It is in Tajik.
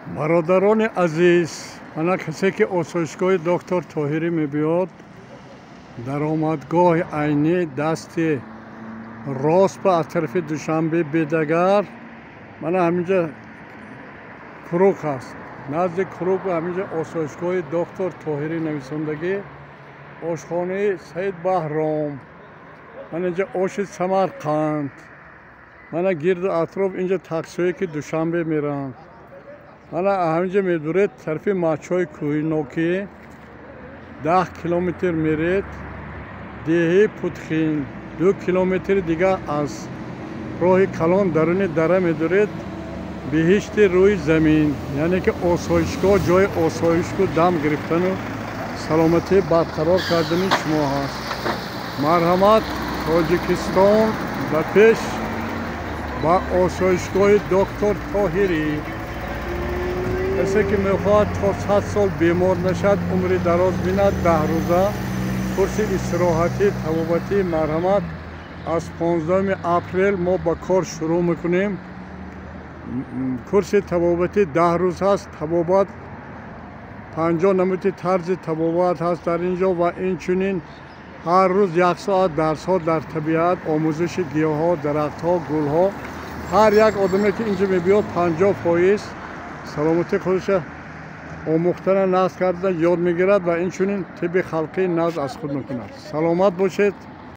Бародарони азиз, мана касе ки осоишгоҳи доктор Тоҳирӣ мебиёд, даромадгоҳи айнӣ дасти рост ба аз тарафи Душанбе бедагар, мана ҳаминҷа круг ҳаст. Назди круг ҳаминҷа осоишгоҳи доктор Тоҳирӣ нависондагӣ, ошхонаи Саид Баҳром, мана инҷа оши Самарқанд, мана гирду атроф инҷа таксиҳое ки Душанбе мераванд. Мана ҳаминҷа медуред тарафи Мачҳои Кӯҳинокӣ 10 километр меред, деҳаи Путхин 2 километри дига аз роҳи калон даруни дара медуред, беҳишти рӯи замин, яъне ки осоишгоҳ, ҷои осоишку дам гирифтану саломатӣ барқарор кардани шумо ҳаст. Марҳамат, Тоҷикистон ба пеш, ба осоишгоҳи доктор Тоҳирӣ. Касе ки мехоҳад то 100 сол бемор нашад, умри дароз бинад, 10 рӯза курси истироҳатӣ табобатӣ, марҳамат, аз 15 апрел мо ба кор шурӯъ мекунем. Курси табобатӣ 10 рӯз ҳаст. Табобат 50 намуди тарзи табобат ҳаст дар ин ҷо ва инчунин ҳар рӯз 1 соат дарсҳо дар табиат, омӯзиши гиёҳҳо, дарахтҳо, гулҳо. Ҳар як одаме ки инҷо мебиёд 50% саломатии худашро омӯхтана, нағз карда ёд мегирад ва инчунин тибби халқӣ нағз аз худ мекунад. Саломат бошед.